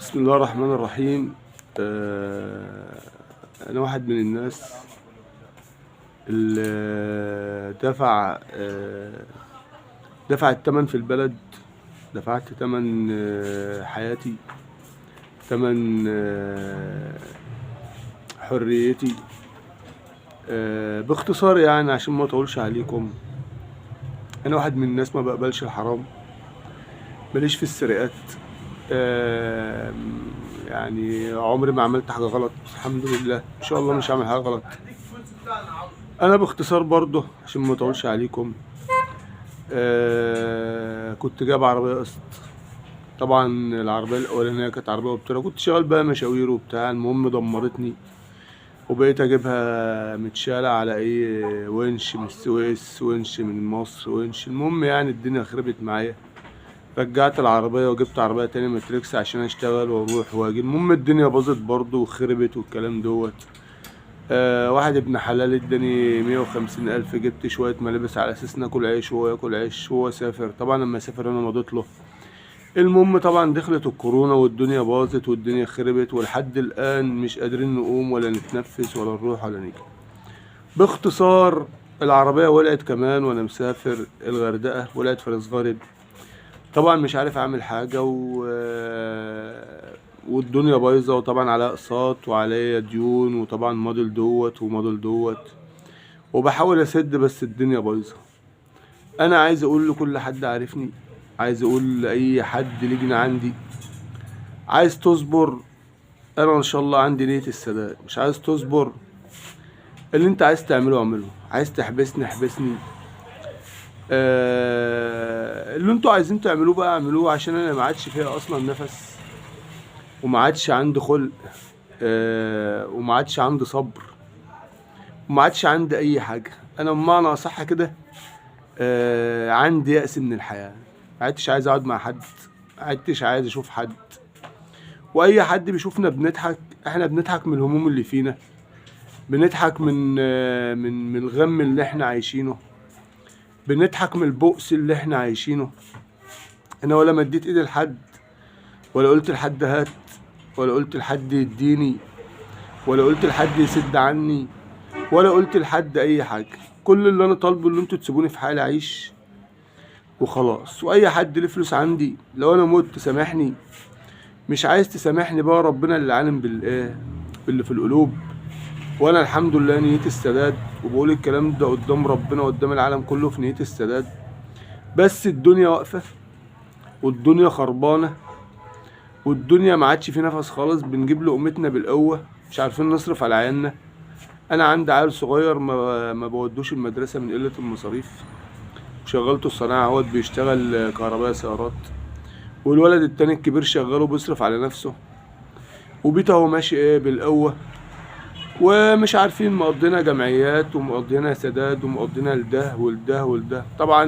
بسم الله الرحمن الرحيم. أنا واحد من الناس اللي دفع دفع التمن في البلد، دفعت تمن حياتي، تمن حريتي. باختصار يعني عشان ما اطولش عليكم، انا واحد من الناس ما بقبلش الحرام، ماليش في السرقات. يعني عمري ما عملت حاجة غلط، الحمد لله، ان شاء الله مش هعمل حاجة غلط. انا باختصار برضه عشان ما اطولش عليكم، كنت جايب عربية قسط. طبعا العربية الأولانية كانت عربية وبتاع، كنت شغال بقى مشاوير وبتاع. المهم دمرتني وبقيت اجيبها متشالة على ايه، ونش من السويس، ونش من مصر، ونش. المهم يعني الدنيا خربت معايا. رجعت العربية وجبت عربية تاني ماتريكس عشان اشتغل واروح واجي. المهم الدنيا باظت برضو وخربت والكلام دوت. واحد ابن حلال اداني 150,000، جبت شوية ملابس على اساس ناكل عيش وهو ياكل عيش، وهو سافر. طبعا لما سافر انا مضيت له. المهم طبعا دخلت الكورونا والدنيا باظت والدنيا خربت، ولحد الآن مش قادرين نقوم ولا نتنفس ولا نروح ولا نيجي. باختصار العربية ولعت كمان وانا مسافر الغردقة، ولعت في راس غارب. طبعا مش عارف اعمل حاجة والدنيا بايظة، وطبعا عليا اقساط وعليا ديون، وطبعا موديل دوت وموديل دوت، وبحاول اسد بس الدنيا بايظة. انا عايز اقول لكل حد عارفني، عايز اقول لاي حد لجنة عندي، عايز تصبر انا ان شاء الله عندي نية السداد. مش عايز تصبر، اللي انت عايز تعمله اعمله، عايز تحبسني احبسني، اللي انتوا عايزين تعملوه بقى اعملوه، عشان انا ما عادش فيها اصلا نفس، وما عادش عندي خلق، وما عادش عندي صبر، وما عادش عندي اي حاجة. انا بمعنى اصح كده، عندي يأس من الحياة، ما عدتش عايز اقعد مع حد، ما عدتش عايز اشوف حد. واي حد بيشوفنا بنضحك، احنا بنضحك من الهموم اللي فينا، بنضحك من الغم اللي احنا عايشينه، بنضحك من البؤس اللي احنا عايشينه. انا ولا مديت ايدي لحد، ولا قلت لحد هات، ولا قلت لحد يديني، ولا قلت لحد يسد عني، ولا قلت لحد اي حاجة. كل اللي انا طالبه اللي انتوا تسيبوني في حالي اعيش وخلاص. واي حد ليه فلوس عندي لو انا مت سامحني، مش عايز تسامحني بقى ربنا اللي عالم بالايه، باللي في القلوب. وانا الحمد لله نيتي السداد، وبقول الكلام ده قدام ربنا وقدام العالم كله في نيتي السداد. بس الدنيا واقفة والدنيا خربانة والدنيا ما عادش في نفس خالص، بنجيب لقمتنا بالقوة، مش عارفين نصرف على عيالنا. انا عندي عيل صغير ما بودوش المدرسة من قلة المصاريف، وشغلته الصناعة اهوت بيشتغل كهربائي سيارات، والولد التاني الكبير شغالة بيصرف على نفسه، وبيته هو ماشي ايه بالقوة، ومش عارفين مقضينا جمعيات ومقضينا سداد ومقضينا لده ولده ولده. طبعا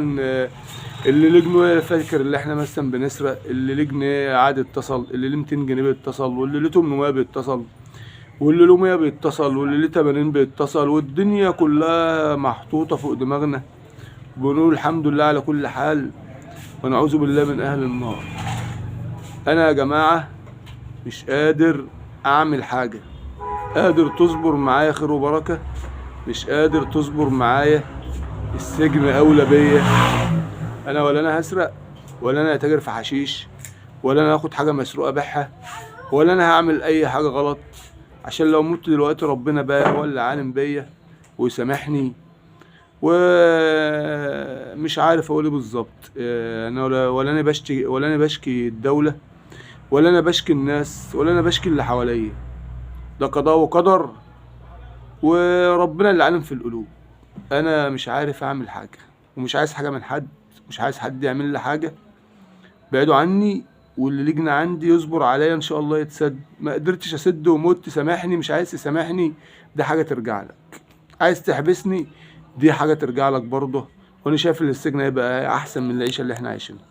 اللي ليه جنيه فاكر اللي احنا مثلا بنسرق، اللي ليه جنيه عاد اتصل، اللي ليه 200 جنيه بيتصل، واللي ليه 800 بيتصل، واللي له 100 بيتصل، واللي ليه 80 بيتصل، والدنيا كلها محطوطة فوق دماغنا. بنقول الحمد لله على كل حال، ونعوذ بالله من أهل النار. أنا يا جماعة مش قادر أعمل حاجة. قادر تصبر معايا خير وبركة، مش قادر تصبر معايا السجن أولى بيا. أنا ولا أنا هسرق، ولا أنا هتاجر في حشيش، ولا أنا هاخد حاجة مسروقة بيعها، ولا أنا هعمل أي حاجة غلط، عشان لو مت دلوقتي ربنا بقى هو اللي عالم بيا ويسامحني. ومش عارف اقول ايه بالظبط. انا ولا انا بشتكي، ولا انا بشكي الدولة، ولا انا بشكي الناس، ولا انا بشكي اللي حواليا. ده قضاء وقدر، وربنا اللي عالم في القلوب. انا مش عارف اعمل حاجة، ومش عايز حاجة من حد، مش عايز حد يعمل لي حاجة، بعيدوا عني. واللي لجنة عندي يصبر عليا ان شاء الله يتسد. ما قدرتش اسد ومت سامحني، مش عايز تسامحني دي حاجة ترجع لك، عايز تحبسني دي حاجة ترجع لك برضه. وانا شايف ان السجن هيبقى احسن من العيشة اللي احنا عايشينها.